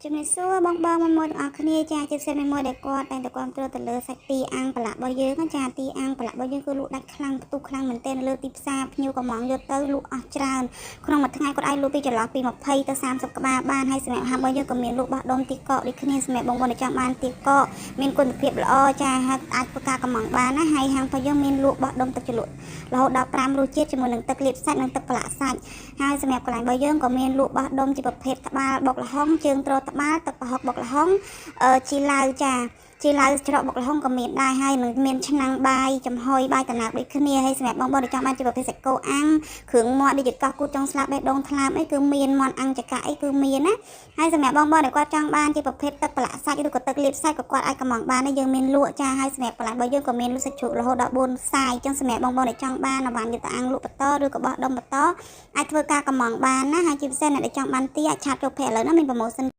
ជំរាបសួរបងបងមួយមួយទាំងអស់គ្នាចាជាពិសេសមួយមួយដែលគាត់តែងតែគ្រប់គ្រងទៅលើសាច់ទាអាំងប្រឡាក់របស់យើងណាចាទាអាំងប្រឡាក់របស់យើងគឺលក់ដាច់ខ្លាំងផ្ទុះខ្លាំងមែនទែននៅលើទីផ្សារភ្ញៀវកំងយកទៅលក់អស់ច្រើនក្នុងមួយថ្ងៃគាត់អាចលក់ពីចន្លោះពី20ទៅ30ក្បាលបានហើយសម្រាប់ហាងរបស់យើងក៏មានលក់បោះដុំទីកកដូចគ្នាសម្រាប់បងប្អូនដែលចង់បានទីកកមានគុណភាពល្អចាហើយអាចធ្វើការកំងបានណាហើយហាងរបស់យើងមានលក់បោះដុំទឹកជ្រលក់រហូតដល់5រសជាតិជាមួយនឹងទឹកលាបសាច់និងទឹកប្រឡាក់សាច់ ហើយសម្រាប់កន្លែងរបស់យើងក៏មានលក់បោះដុំជាប្រភេទក្បាលបុកល្ហុងជើងទ្រត្បាល់ទឹកប្រហុកបុកល្ហុងអឺជីឡាវចាជីឡាវច្រកបុកល្ហុងក៏មានដែរហើយនឹងមានឆ្នាំងបាយចំហុយបាយតំណើបដូចគ្នាហើយសម្រាប់បងប្អូនដែលចង់បានជាប្រភេទសាច់គោអាំងគ្រឿងមាត់ដូចជាកោះគូតចុងស្លាបបេះដូងថ្លើមអីគឺមានមាន់អាំងចកាអីគឺមានណាហើយសម្រាប់បងប្អូនដែលគាត់ចង់បានជាប្រភេទទឹកប្រឡាក់សាច់ឬក៏ទឹកលាបសាច់ក៏គាត់អាចកំងបានដែរយើងមានលក់ចាហើយសម្រាប់កន្លែងរបស់យើងក៏មានលក់សាច់ជ្រូករហូតដល់4សាយអញ្ចឹងសម្រាប់បងប្អូនដែលចង់បានអវ៉ាន់យកទៅអាំងលក់បន្តឬក៏បោះដុំបន្ត អាចធ្វើការកំងបានណាហើយជាពិសេសអ្នកដែលចង់បានទាអាច chat ចូល page ឥឡូវណាមាន promotion។